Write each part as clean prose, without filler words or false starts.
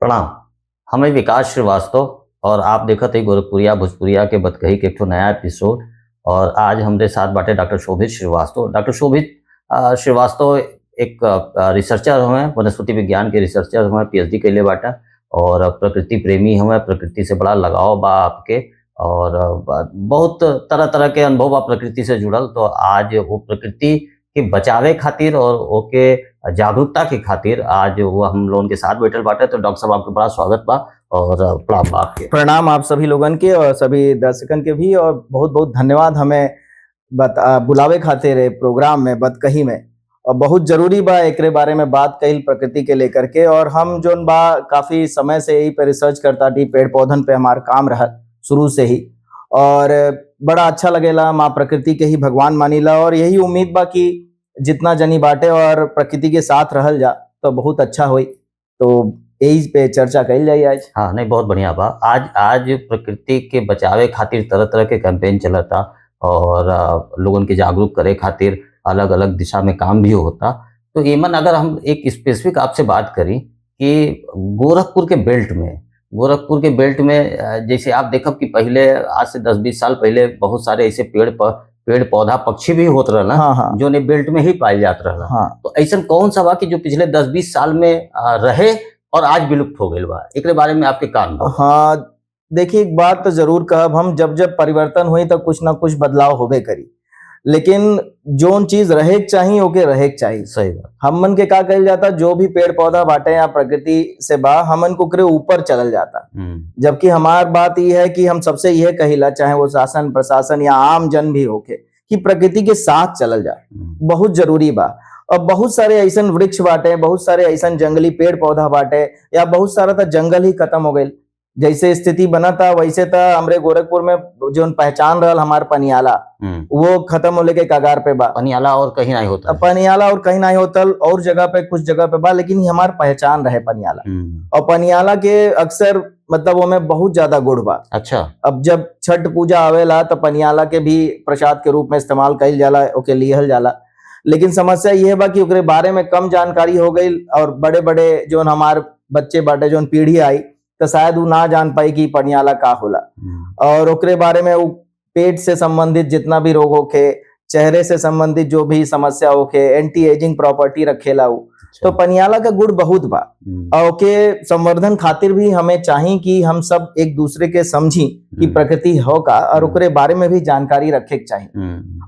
प्रणाम। हम विकास श्रीवास्तव और आप देखत हई गोरखपुरिया भोजपुरिया के बतकही के एक ठो नया एपिसोड। और आज हमरे साथ बाटे डॉक्टर शोभित श्रीवास्तव। डॉक्टर शोभित श्रीवास्तव एक रिसर्चर हमें, वनस्पति विज्ञान के रिसर्चर हमें, पीएचडी कैले बाटा और प्रकृति प्रेमी हमें। प्रकृति से बड़ा लगाव बा आपके और बहुत तरह तरह के अनुभव बा प्रकृति से जुड़ल। तो आज वो प्रकृति के बचावे खातिर और ओके जागरूकता के खातिर आज वो हम लोगन के साथ बैठल बाटे। तो डॉक्टर साहब, आपके बड़ा स्वागत बा और प्रणाम बा आपके। प्रणाम आप सभी लोगन के और सभी दर्शकन के भी और बहुत बहुत धन्यवाद हमें बता बुलावे खातिर ए प्रोग्राम में, बतकही में। और बहुत जरूरी बा एकरे बारे में बात कही प्रकृति के लेकर के। और हम जोन बा काफी समय से यही पे रिसर्च करता थी, पेड़ पौधन पे हमार काम रहा शुरू से ही और बड़ा अच्छा लगेला। माँ प्रकृति के ही भगवान मानीला और यही उम्मीद बा कि जितना जनी बाटे और प्रकृति के साथ रहल जा तो बहुत अच्छा होई। तो यही पे चर्चा कही जाई आज। हाँ, नहीं, बहुत बढ़िया बा। आज आज प्रकृति के बचावे खातिर तरह तरह के कैंपेन चलता और लोगन के जागरूक करे खातिर अलग अलग दिशा में काम भी होता। तो एमन अगर हम एक स्पेसिफिक आपसे बात करी कि गोरखपुर के बेल्ट में जैसे आप देखब कि पहले, आज से 10-20 साल पहले बहुत सारे ऐसे पेड़ पौधा, पक्षी भी होत रहला हाँ हाँ जो ने बेल्ट में ही पायल जात रहला। तो ऐसा कौन सा बा कि जो पिछले 10-20 साल में रहे और आज विलुप्त हो गइल बा? एकरे बारे में आपके का अनुभव? हाँ, देखिए, एक बात तो जरूर कहब हम, जब जब परिवर्तन हुई तो कुछ ना कुछ बदलाव होबे करी, लेकिन जोन चीज रहे के चाही ओके रहे के चाही। सही बात। हमन के का कहल जाता, जो भी पेड़ पौधा बाटे या प्रकृति से बा, हमन को ओकरे ऊपर चलल जाता। जबकि हमार बात यह है कि हम सबसे यह कहिला, चाहे वो शासन प्रशासन या आम जन भी होके, कि प्रकृति के साथ चलल जा, बहुत जरूरी बा। और बहुत सारे ऐसन वृक्ष बाटे, बहुत सारे ऐसन जंगली पेड़ पौधा बाटे या बहुत सारा तो जंगल ही खत्म हो गई। जैसे स्थिति बना था वैसे तो हमरे गोरखपुर में जो पहचान रहल हमार पनियाला, वो खत्म होले के कगार पे बा। पनियाला और कहीं नहीं होता। अब पनियाला और कहीं नहीं होता, और जगह पे, कुछ जगह पे बा, लेकिन ये हमार पहचान रहे पनियाला। और पनियाला के अक्सर मतलब वो में बहुत ज्यादा गुड़ बा। अब जब छठ पूजा आवेला तो पनियाला के भी प्रसाद के रूप में इस्तेमाल कइल जाला, ओके लिहल जाला। लेकिन समस्या ये बा कि ओकरे बारे में कम जानकारी हो गई और बड़े बड़े जो हमार बच्चे बाटे, जो पीढ़ी आई, तो शायद वो ना जान पाई कि पनियाला का होला। और ओकरे बारे में वो पेट से संबंधित जितना भी रोग होखे, चेहरे से संबंधित जो भी समस्या होखे, एंटी एजिंग प्रॉपर्टी रखेला वो। तो पनियाला का गुड़ बहुत बा। और ओके संवर्धन खातिर भी हमें चाही कि हम सब एक दूसरे के समझी कि प्रकृति हो का और ओकरे बारे में भी जानकारी रखे के चाही।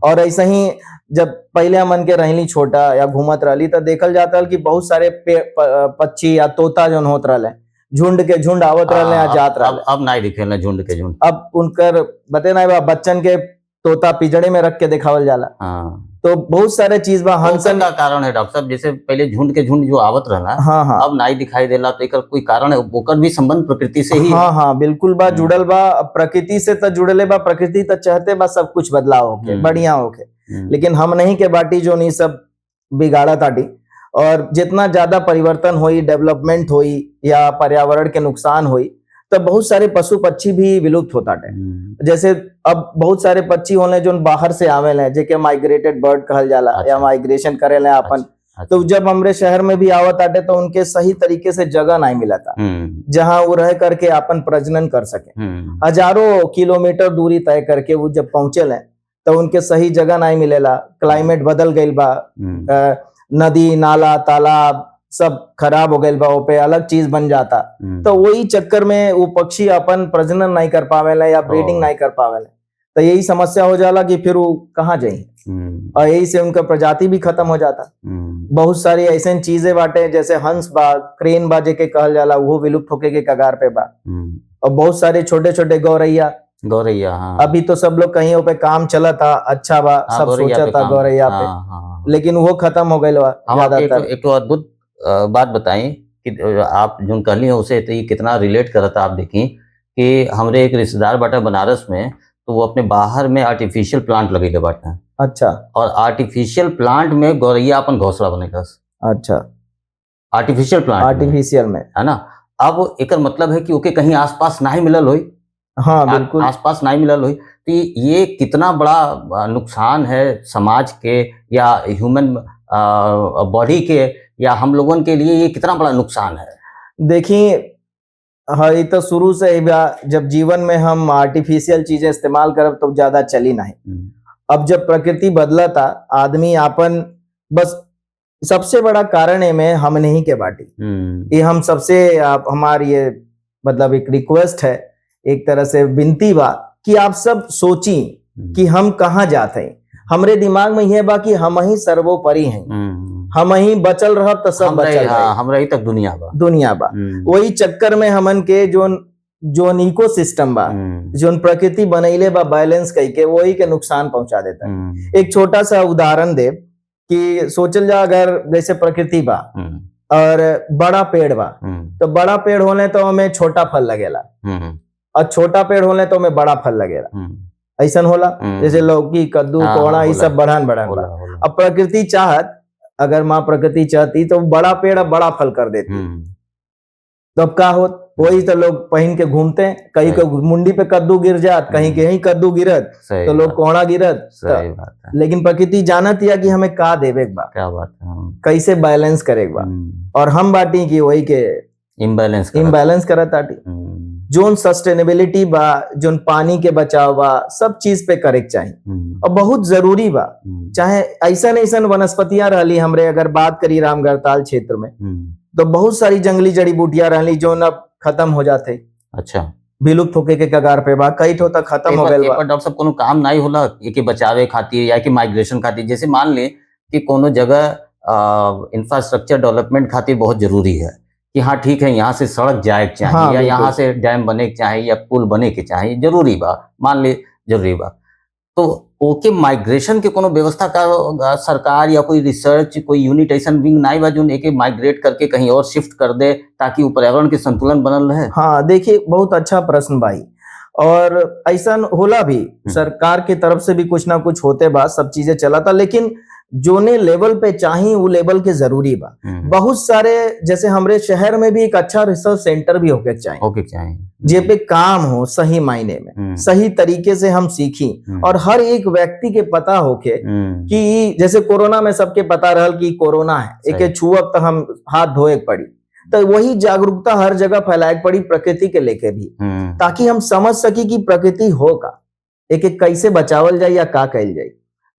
और ऐसे ही जब पहले हमन के रहली छोटा या घूमत रहली तो देखल जाता कि बहुत सारे पक्षी या तोता जोन होत रहले, झुंड के झुंड आवत रहले या जात रहले। अब नहीं दिखेला झुंड के झुंड। अब उनकर बते ना बा, बच्चन के तोता पिंजड़े में रख के दिखावल जाला। तो बहुत सारे चीज बा। हंसन हंसन का कारण है डॉक्टर साहब, जैसे पहले झुंड के झुंड जो आवत रहला, हाँ हाँ अब नहीं दिखाई देला, तो एकर कोई कारण है? ओकर भी संबंध प्रकृति से ही है। हाँ हाँ, बिल्कुल बा, जुड़ल बा। अब प्रकृति से तो जुड़ले बा, प्रकृति तो चाहते बा सब कुछ बदलाव होके, बढ़िया होके, लेकिन हम नहीं के बाटी जो नहीं सब बिगाड़ा ताटी। और जितना ज्यादा परिवर्तन होई, डेवलपमेंट होई या पर्यावरण के नुकसान होई, तो बहुत सारे पशु पक्षी भी विलुप्त होता है। जैसे अब बहुत सारे पक्षी होने जो बाहर से आवेले हैं, जेके माइग्रेटेड बर्ड कहल जाला या माइग्रेशन करेले अपन। तो जब हमरे शहर में भी आवत आटे तो उनके सही तरीके से जगह नहीं मिलता जहां वो रह करके अपन प्रजनन कर सके। हजारों किलोमीटर दूरी तय करके वो जब पहुंचे ले तो उनके सही जगह नहीं मिलेला। क्लाइमेट बदल गईल बा, नदी नाला तालाब सब खराब हो गईल बा, वो पे अलग चीज बन जाता। तो वही चक्कर में वो पक्षी अपन प्रजनन नहीं कर पावेला या ब्रीडिंग नहीं कर पावेला। तो यही समस्या हो जाला कि फिर वो कहाँ जाए और यही से उनका प्रजाति भी खत्म हो जाता। बहुत सारी ऐसे चीजें बाटे, जैसे हंस बा, क्रेन बा जेके कहल जाला, वो विलुप्त होके के कगार पे बा। और बहुत सारे छोटे छोटे गौरैया। गौरैया, हाँ। अभी तो सब लोग कहीं पे काम चला था, अच्छा बा, सब गौरैया सोचा पे था काम। गौरैया पे, हाँ, हाँ, हाँ। लेकिन वो खत्म हो गई बा हम आपके एक ज्यादातर। एक तो अद्भुत बात बताएं कि आप जो कहली है उसे तो ये कितना रिलेट करता। आप देखी कि हमरे एक रिश्तेदार बाटा बनारस में, तो वो अपने बाहर में आर्टिफिशियल प्लांट लगेले बाटा। और आर्टिफिशियल प्लांट में गौरैया अपन घोंसला बनेगा। आर्टिफिशियल प्लांट में, आर्टिफिशियल में। है ना? अब एकर मतलब है कि ओके कहीं आसपास नहीं मिलल होई। हाँ, बिल्कुल। आसपास नहीं मिलल होई, तो ये कितना बड़ा नुकसान है समाज के या ह्यूमन बॉडी के या हम लोगों के लिए, ये कितना बड़ा नुकसान है। देखिए, हाँ, ये तो शुरू से ही बा, जब जीवन में हम आर्टिफिशियल चीजें इस्तेमाल करब तो ज्यादा चली नहीं। अब जब प्रकृति बदलता, आदमी आपन बस सबसे बड़ा कारण है में हम नहीं के बाटी। ये हम सबसे आप हमारी ये मतलब एक रिक्वेस्ट है, एक तरह से विनती बा कि आप सब सोची कि हम कहाँ जाते हैं। हमरे दिमाग में यह बा कि हम ही सर्वोपरि हैं, हम ही बचल रहब तो सब हमरे बचल हाँ, रही हमरे ही तक दुनिया बा। दुनिया बा। वही चक्कर में हमन के जोन जोन इकोसिस्टम बा, जोन प्रकृति बनैले बा बैलेंस कई के, वही के नुकसान पहुंचा देता है। एक छोटा सा उदाहरण दे कि सोचल जा, अगर जैसे प्रकृति बा और बड़ा पेड़ बा, तो बड़ा पेड़ होने तो हमें छोटा फल लगेला, और छोटा पेड़ होने तो हमें बड़ा फल लगेला, ऐसा होला। जैसे लौकी, कद्दू, हाँ, कोहड़ा, ये होला। सब बढ़न बढ़न होला, बा। होला। अब प्रकृति चाहत, अगर माँ प्रकृति चाहती तो बड़ा पेड़ अब बड़ा फल कर देती, तो अब का होत, वही तो लोग पहन के घूमते हैं, कहीं के मुंडी पे कद्दू गिर जात, कहीं के ही कद्दू गिरत, सही तो लोग बात, कोहड़ा गिरत। सही बात है। लेकिन प्रकृति जानत या कि हमें का देवे के बा, क्या बात है। हाँ। कैसे बैलेंस करे के बा, और हम बाटी की वही के इम्बैलेंस करत। इम्बैलेंस करत आटी। जोन सस्टेनेबिलिटी बा, जोन पानी के बचाव बा, सब चीज पे करे के चाहिए और बहुत जरूरी बा। चाहे ऐसा ऐसा वनस्पतियां रहली, हमरे अगर बात करी रामगढ़ताल क्षेत्र में, तो बहुत सारी जंगली जड़ी बूटियां रहली जोन अब खत्म हो जाते, अच्छा, विलुप्त होके के कगार पे बा, कई ठो तक खत्म हो गइल बा। डॉक्टर साहब कोनो काम नहीं होला एके बचावे खातिर या कि माइग्रेशन खातिर? जैसे मान ले कि कोनो जगह इंफ्रास्ट्रक्चर डेवलपमेंट खातिर बहुत जरूरी है कि हाँ ठीक है, यहाँ से सड़क जाए के चाही, हाँ, या बिल्कुल। यहाँ से डैम बने के चाही या पुल बने के चाही, जरूरी बा, मान ले जरूरी बा, तो ओके माइग्रेशन के कोनो व्यवस्था का सरकार या कोई रिसर्च, कोई यूनिट ऐसा विंग नहीं बा जो एके माइग्रेट करके कहीं और शिफ्ट कर दे ताकि वो पर्यावरण के संतुलन बनल रहे? हाँ देखिए, बहुत अच्छा प्रश्न भाई, और ऐसा होला भी, सरकार के तरफ से भी कुछ ना कुछ होते बा, सब चीजें चलाता, लेकिन जोने लेवल पे चाही वो लेवल के जरूरी बा। बहुत सारे जैसे हमरे शहर में भी एक अच्छा रिसर्च सेंटर भी होके चाहिए, ओके चाहिए, जे पे काम हो सही मायने में, सही तरीके से हम सीखी, और हर एक व्यक्ति के पता होके कि जैसे कोरोना में सबके पता रहल कि कोरोना है, एके छुअब तो हम हाथ धोए के पड़ी, तो वही जागरूकता हर जगह फैलाए के पड़ी प्रकृति के लेके भी, ताकि हम समझ सकी कि प्रकृति हो का, एक एक कैसे बचावल जाए या का कैल जाए।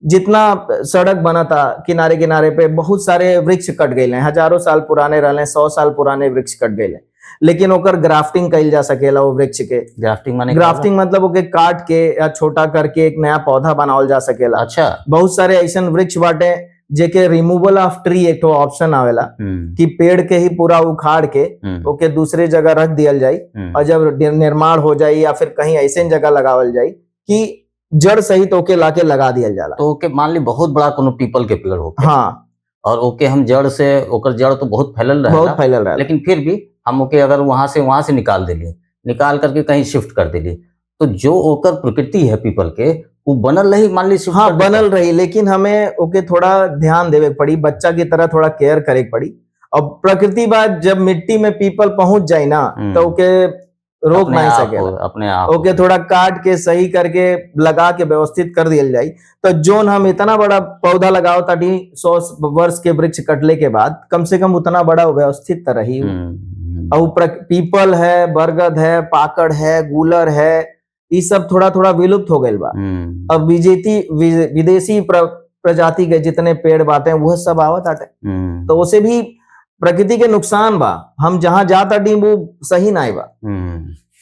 जितना सड़क बना था किनारे किनारे पे बहुत सारे वृक्ष कट गए हैं, हजारों साल पुराने रहले, 100 साल पुराने वृक्ष कट गए हैं, लेकिन ओकर ग्राफ्टिंग कैल जा सकेला वो वृक्ष के। ग्राफ्टिंग माने? ग्राफ्टिंग मतलब ओके काट के या छोटा करके एक नया पौधा बनावल जा सकेला। अच्छा। बहुत सारे ऐसे वृक्ष बाटे जेके रिमूवल ऑफ ट्री एक ऑप्शन आवेला कि पेड़ के ही पूरा उखाड़ के ओके दूसरे जगह रख दियल जाए, और जब निर्माण हो जाए या फिर कहीं ऐसे जगह लगावल जाए कि जड़ सहित ओके लाके लगा दिया जाला। तो ओके मान ली बहुत बड़ा कोनो पीपल के पेड़ हो, हाँ, और ओके हम जड़ से, ओकर जड़ तो बहुत फैलल रहे, बहुत फैलल रहा, लेकिन फिर भी हम ओके अगर वहां से निकाल दिली, निकाल करके कहीं शिफ्ट कर दिली, तो जो ओकर प्रकृति है पीपल के वो बनल रही, मान ली? हाँ बनल रही, लेकिन हमें ओके थोड़ा ध्यान देवे पड़ी, बच्चा की तरह थोड़ा केयर करे पड़ी। और प्रकृति बाद जब मिट्टी में पीपल पहुंच जाए ना, तो ओके रोक नहीं सकेला, अपने आप ओके थोड़ा काट के सही करके लगा के व्यवस्थित कर दिया जाए, तो जोन हम इतना बड़ा पौधा लगाओ ताकि 100 वर्ष के वृक्ष कटले के बाद कम से कम उतना बड़ा व्यवस्थित रही। और पीपल है, बरगद है, पाकड़ है, गुलर है, ये सब थोड़ा थोड़ा विलुप्त हो गए बा। अब विदेशी प्रजाति के जितने पेड़ बाटे वह सब आवत आटे, तो उसे भी प्रकृति के नुकसान बा। हम जहाँ जाता डी वो सही ना बा।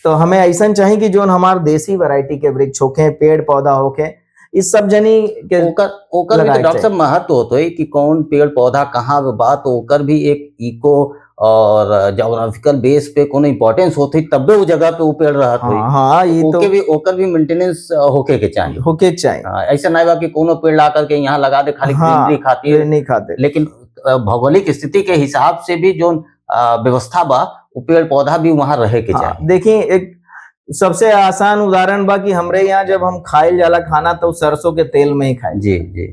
तो हमें ऐसा चाहिए कि जो हमारे देसी वैरायटी के वृक्ष होखे, पेड़ पौधा होखे, इस सब जनी के ओकर ओकर भी तो डॉक्टर साहब महत्व होते है कि कौन पेड़ पौधा कहाँ बा, तो ओकर भी एक इको और ज्योग्राफिकल बेस पे कोनो इम्पोर्टेंस होती तबे वो जगह पे वो पेड़ रहत होई। हाँ, ये तो भी ओकर भी मेंटेनेंस होके के चाहिए, होके चाहिए। ऐसा नहीं बा कि कोनो पेड़ ला करके यहाँ लगा दे खाली ग्रीनरी खातिर, नहीं खाते, लेकिन भौगोलिक स्थिति के हिसाब से भी जो व्यवस्था बा वो पेड़ पौधा भी वहाँ रहे के चाहिए। देखिए एक सबसे आसान उदाहरण बा कि हमरे यहाँ जब हम खाइल जाला खाना तो सरसों के तेल में ही खाए। जी जी,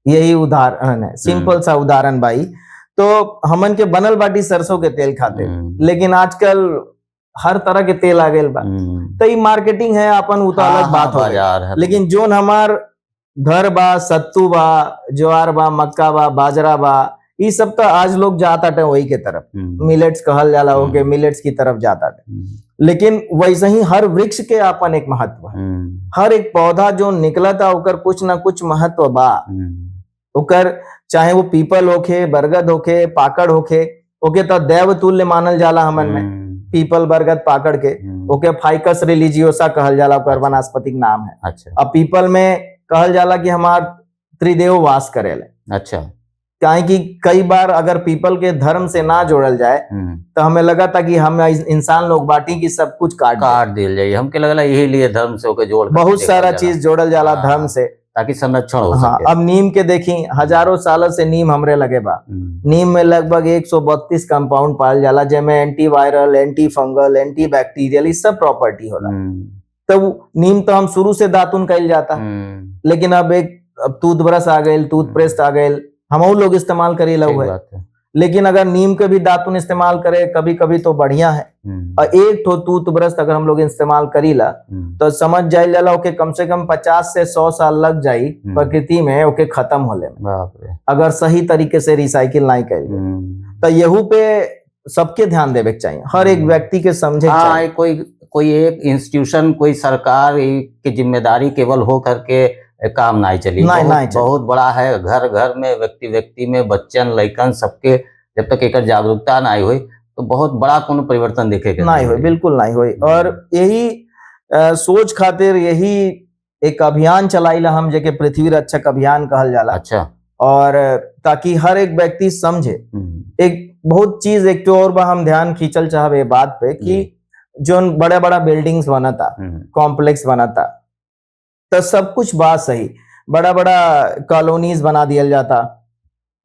यही उदाहरण है, सिंपल सा उदाहरण भाई। तो हमन के बनल बाटी सरसों के तेल खाते, लेकिन आजकल हर तरह के तेल आ गए बा, तो ये मार्केटिंग है अपन, वो तो अलग बात हो गई। लेकिन जोन हमार घर बा, सत्तू बा, ज्वार बा, मक्का बा, बाजरा बा, ये सब तो आज लोग जाता टे वही के तरफ, मिलेट्स कहल जाला ओके, मिलेट्स की तरफ जाता टे। लेकिन वैसे ही हर वृक्ष के अपन एक महत्व है, हर एक पौधा जो निकला था ओकर कुछ ना कुछ महत्व बा। ओकर चाहे वो पीपल होखे, बरगद होखे, पाकड़ होखे, ओके तो देव तुल्य मानल जाला हमन में, पीपल बरगद पाकड़ के, ओके फाइकस रिलीजियोसा कहल जाला, ओकर वनस्पतिक नाम है। अच्छा। अब पीपल में कहल जाला कि हमार त्रिदेव वास करेले। अच्छा। काहे कि कई बार अगर पीपल के धर्म से ना जोड़ल जाए तो हमें लगा था कि हम इंसान लोग बाटी की सब कुछ काट काट दिल जाए, हमके लगला यही लिए धर्म से ओके जोड़ बहुत सारा चीज जोड़ल जाला धर्म से ताकि संरक्षण हो हाँ, सके। अब नीम के देखी हजारों सालों से नीम हमरे लगे बा। नीम में लगभग 132 कंपाउंड पाल जाला, जेमे anti viral, anti fungal, anti bacterial ई सब प्रॉपर्टी होला। तो नीम तो हम शुरू से दातुन कइल जाता, लेकिन अब एक अब टूथब्रश आ गई, टूथपेस्ट आ गई, हमहू लोग इस्तेमाल करी ठीक बात है। लेकिन अगर नीम के भी दातुन इस्तेमाल करे कभी कभी तो बढ़िया है। और एक ठो टूथब्रश अगर हम लोग इस्तेमाल करीला तो समझ जाइल जाला ओके कम से कम 50 से 100 साल लग जाई प्रकृति में ओके खत्म होले में, अगर सही तरीके से रिसाइकिल नहीं कइल। तो यहू पे सबके ध्यान देवे के चाहिए, हर एक व्यक्ति के समझे के चाहिए। कोई कोई एक इंस्टीट्यूशन, कोई सरकार की जिम्मेदारी केवल हो करके काम नहीं चली, नहीं चली। बहुत बड़ा है, घर घर में, व्यक्ति व्यक्ति में, बच्चन लइकन सबके जब तक एक जागरूकता नहीं हुई तो बहुत बड़ा कोनो परिवर्तन देखे नहीं हुई, बिल्कुल नहीं हुई। और यही सोच खातिर यही एक अभियान चलाइला हम, जेके पृथ्वी रक्षक अभियान कहल जाला। अच्छा। और ताकि हर एक व्यक्ति समझे। एक बहुत चीज एक तो और बा हम ध्यान खींचल चाहब ये बात पे कि जो बड़ा बड़ा बिल्डिंग्स बनाता, कॉम्प्लेक्स बनाता, तो सब कुछ बात सही, बड़ा बड़ा कॉलोनीज बना दिया जाता।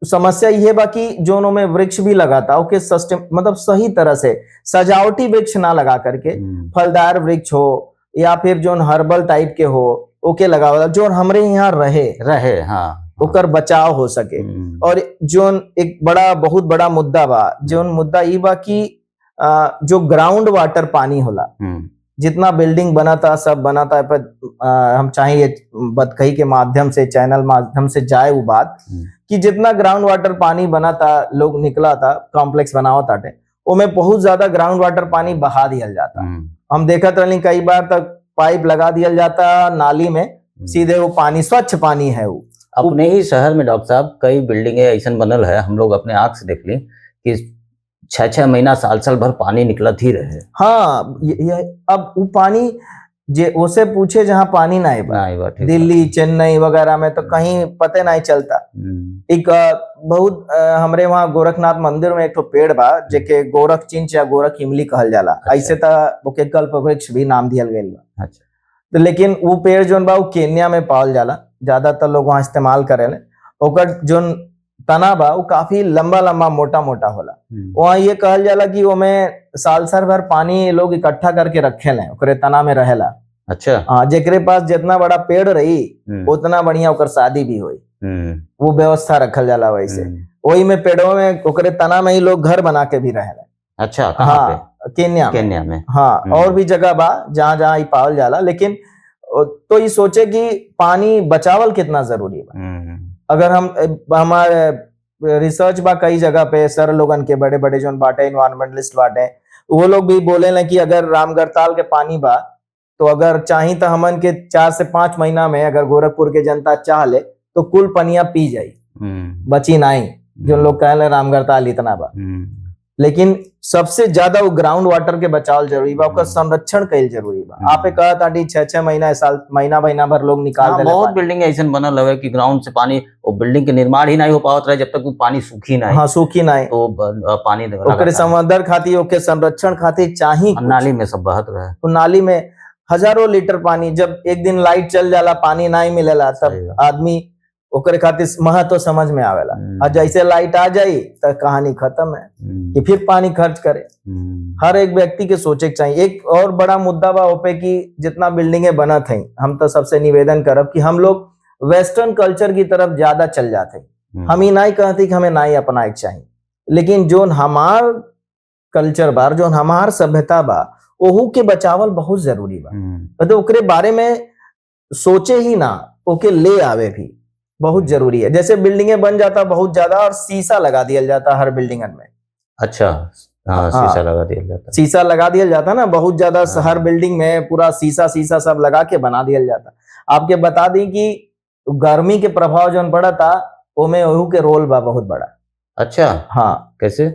समस्या ये बा कि जोनों में वृक्ष भी लगाता ओके सस्टेम मतलब सही तरह से सजावटी वृक्ष ना लगा करके फलदार वृक्ष हो या फिर जोन हर्बल टाइप के हो ओके लगावा, जो हमरे यहाँ रहे रहे, हाँ, ओकर बचाव हो सके। और जोन एक बड़ा बहुत बड़ा मुद्दा बा, जोन मुद्दा ई बा कि जो ग्राउंड वाटर पानी होला, जितना बिल्डिंग बनाता सब बनाता पर हम चाहे बतकही के माध्यम से, चैनल माध्यम से जाए वो बात कि जितना ग्राउंड वाटर पानी बनाता, लोग निकला था कॉम्प्लेक्स बनावा ताटे, ओमे बहुत ज्यादा ग्राउंड वाटर पानी बहा दिया जाता। हम देखत रहनी कई बार तक पाइप लगा दिया जाता नाली में, सीधे वो पानी स्वच्छ पानी है वो। अपने ही शहर में डॉक्टर साहब कई बिल्डिंगें ऐसा बनल है, हम लोग अपने आंख से देख ली कि 6-6 महीना साल साल भर पानी निकलत ही रहे। हाँ, ये अब वो पानी जे उसे पूछे जहाँ पानी ना आए, दिल्ली चेन्नई वगैरह में तो कहीं पते नहीं चलता। एक बहुत हमरे वहाँ गोरखनाथ मंदिर में एक तो पेड़ बा जेके गोरख चिंच या गोरख इमली कहल जाला। अच्छा। ऐसे तो ओके कल्प वृक्ष भी नाम दियल गइल बा। अच्छा। तो लेकिन वो पेड़ जोन बा वो केन्या में पावल जाला, ज्यादातर लोग वहाँ इस्तेमाल करेले। ओकर जोन तना बा वो काफी लंबा लंबा मोटा मोटा होला। वहाँ ये कहल जाला कि ओमे साल साल भर पानी लोग इकट्ठा करके रखे ले, ओकरे तना में रहेला। अच्छा। हाँ, जेकरे पास जितना बड़ा पेड़ रही उतना बढ़िया ओकर शादी भी हुई, वो व्यवस्था रखल जाला। वैसे वही में पेड़ों में ओकरे तना में ही लोग घर बना के भी रहेला। अच्छा, कहाँ हाँ, पे? केन्या में। केन्या में। हाँ, और भी जगह बा जहाँ जहाँ पावल जाला। लेकिन तो ये सोचे कि पानी बचावल कितना जरूरी बा। अगर हम हमारे रिसर्च बा कई जगह पे सर लोगन के बड़े बड़े जो बाटे इन्वायरमेंटलिस्ट बाटे, वो लोग भी बोले ना कि अगर रामगढ़ताल के पानी बा तो अगर चाही तो हमन के 4 से 5 महीना में अगर गोरखपुर के जनता चाह ले तो कुल पनिया पी जाई, बची नहीं। जो लोग कहे रामगढ़ताल इतना बा, लेकिन सबसे ज्यादा वो ग्राउंड वाटर के बचाव जरूरी बा, ओकर संरक्षण कईल जरूरी बा। आप कहा ताटी 6-6 महीना साल महीना महीना भर लोग निकाल देले। बहुत बिल्डिंग ऐसा बनल हवे कि ग्राउंड से पानी वो बिल्डिंग के निर्माण ही नहीं हो पावत रहे जब तक वो पानी सूखी नहीं। हाँ, सूखी नहीं तो पानी ओकरे संवर्धन खातिर, ओके संरक्षण खातिर चाही। नाली में सब बहत रहे, तो नाली में हजारों लीटर पानी, जब एक दिन लाइट चल जाला पानी नहीं मिलेला तब आदमी ओकरे खातिर महत्व तो समझ में आवेला। और जैसे लाइट आ जाई तो कहानी खत्म है कि फिर पानी खर्च करे। हर एक व्यक्ति के सोचे के चाहिए। एक और बड़ा मुद्दा बा ओपे कि जितना बिल्डिंगें बनत हैं, हम तो सबसे निवेदन करब कि हम लोग वेस्टर्न कल्चर की तरफ ज्यादा चल जाते। हम ही नहीं कहते कि हमें नहीं अपनाए चाहिए, लेकिन जो हमार कल्चर बा, जो हमार सभ्यता बा, ओहू के बचावल बहुत जरूरी बा। मतलब ओकरे बारे में सोचे ही ना, ओके ले आवे भी। बहुत जरूरी है। जैसे बिल्डिंगें बन जाता बहुत ज्यादा और शीशा लगा दिया जाता हर बिल्डिंगन में। अच्छा, हाँ, हाँ। शीशा लगा दिया जाता है। शीशा लगा दिया जाता ना बहुत ज्यादा। हाँ। हर बिल्डिंग में पूरा शीशा शीशा सब लगा के बना दिया जाता। आपके बता दी कि गर्मी के प्रभाव जो पड़ा था ओमे ओहू के रोल बा बहुत बड़ा। अच्छा, हाँ। कैसे?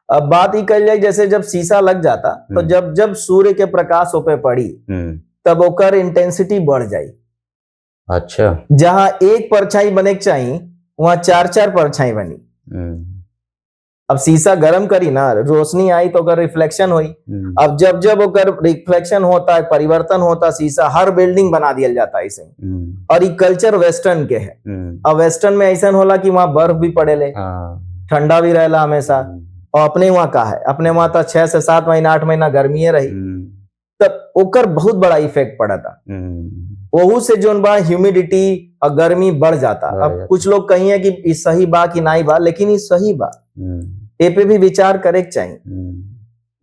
अब बात ही कर जाए, जैसे जब शीशा लग जाता तो जब जब सूर्य के प्रकाश ओपे पड़ी तब ओकर इंटेंसिटी बढ़ जाई। अच्छा। जहां एक परछाई बने के चाहिए वहां चार चार परछाई बनी। अब शीशा गर्म करी ना, रोशनी आई तो ओकर रिफ्लेक्शन हुई। अब जब जब ओकर रिफ्लेक्शन होता है, परिवर्तन होता शीशा, हर बिल्डिंग बना दिया जाता है ऐसे। और ये कल्चर वेस्टर्न के है। अब वेस्टर्न में ऐसा होला कि वहां बर्फ भी पड़ेले, ठंडा भी रहेला हमेशा। और अपने वहां का है, अपने वहां तो 6 से 7 महीना 8 महीना गर्मी रही, तब ओकर बहुत बड़ा इफेक्ट पड़ा था। वहू से जोन बा ह्यूमिडिटी और गर्मी बढ़ जाता। अब कुछ लोग कही कि ई सही बा कि नहीं बा, लेकिन ई सही बा, ए पे भी विचार करे के चाहिए,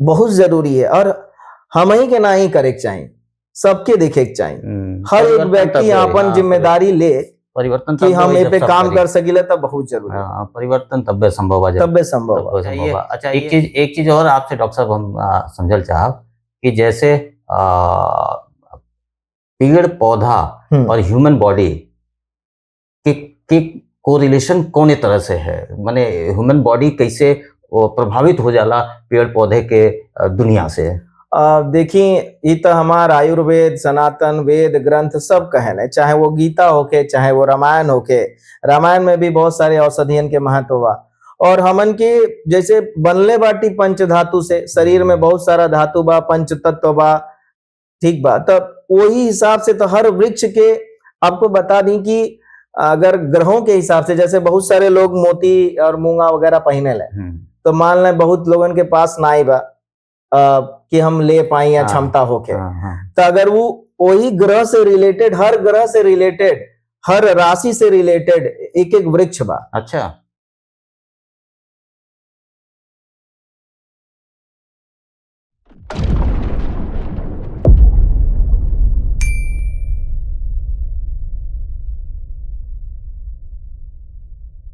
बहुत जरूरी है। और हम ही के ना ही करे के चाहिए, सबके देखे के चाहिए। हर एक व्यक्ति अपन जिम्मेदारी ले परिवर्तन कि हम ए पे काम कर सकिले तब बहुत जरूरी है। परिवर्तन तब्बे संभव है, तब्बे संभव है। अच्छा, एक चीज और आपसे डॉक्टर साहब हम समझल चाहब कि जैसे पेड़ पौधा और ह्यूमन बॉडी के कोरिलेशन कौन तरह से है, माने ह्यूमन बॉडी कैसे प्रभावित हो जाला पेड़ पौधे के दुनिया से? देखिए, ये तो हमार आयुर्वेद, सनातन वेद ग्रंथ सब कहने, चाहे वो गीता होके चाहे वो रामायण होके, रामायण में भी बहुत सारे औषधियन के महत्व बा। और हमन के जैसे बनले बाटी पंच धातु से, शरीर में बहुत सारा धातु बा, पंच तत्व बा, ठीक बा, तब वही हिसाब से तो हर वृक्ष के आपको बता दी कि अगर ग्रहों के हिसाब से, जैसे बहुत सारे लोग मोती और मूंगा वगैरह पहने ले, तो मान लें बहुत लोगन के पास नाई बा कि हम ले पाए या क्षमता होके, तो अगर वो वही ग्रह से रिलेटेड, हर ग्रह से रिलेटेड, हर राशि से रिलेटेड एक एक वृक्ष बा। अच्छा।